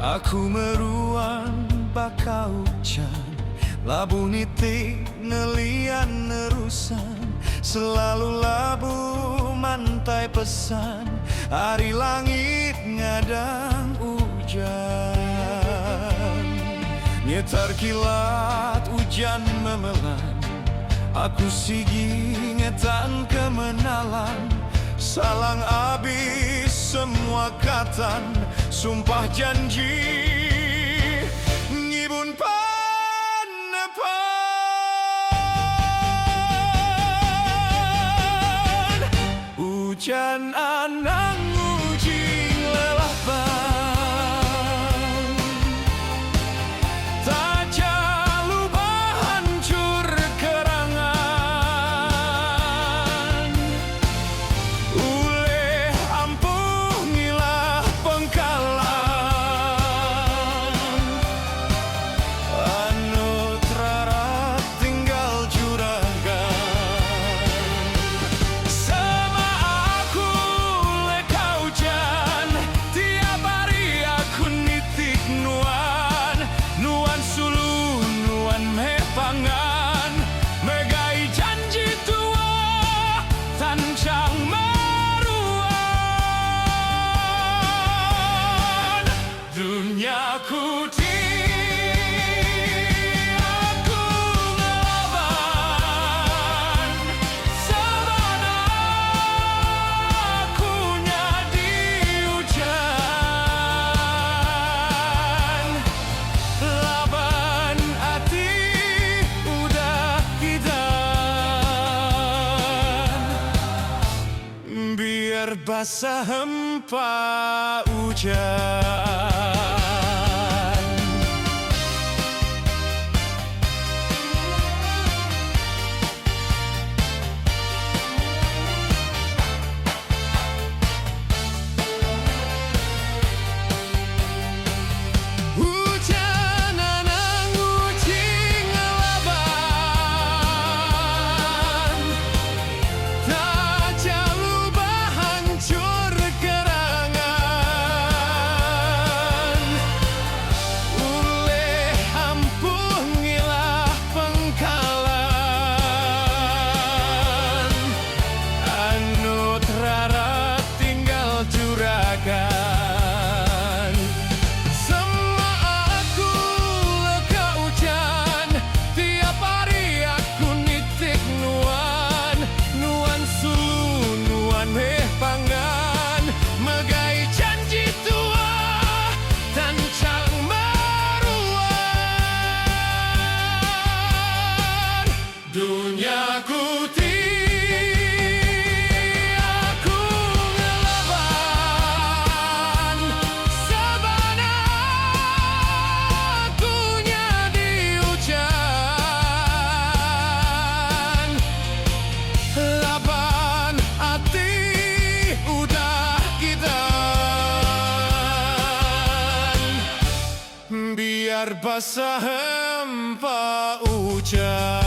Aku meruan baka ujan Labuh nitik nelian nerusan Selalu labuh mantai pesan Ari langit ngadang ujan Nyetar kilat ujan memelan Aku sigi ngetan ke menalan Salang abis semua katan Sumpah janji Ngibun penepan Ujan anang nguji ngelaban Taja lubah hancur kerangan Ulih ampuh ngilah pengkalan Anu terarat tinggal juragan Sema aku leka ujan Tiap hari aku nitik nuan Nuan sulu nuan meh pangan Megai janji tua Tanchang meruan Dunya ku ti aku ngelaban Sebana aku nyadi ujan Laban ati udah gidan Biar basah hempa ujan. Ujan anang nguji ngelaban Taja lubah hancur kerangan Ulih ampuh ngilah pengkalan Anu terarat tinggal juragan Sema aku leka ujan Tiap hari aku nitik nuan Nuan sulu nuan meh pangan Megai janji tua Tanchang meruan Dunya ku ti aku ngelaban Sebana aku nyadi ujan Laban ati udah gidan Biar basah hempa ujan.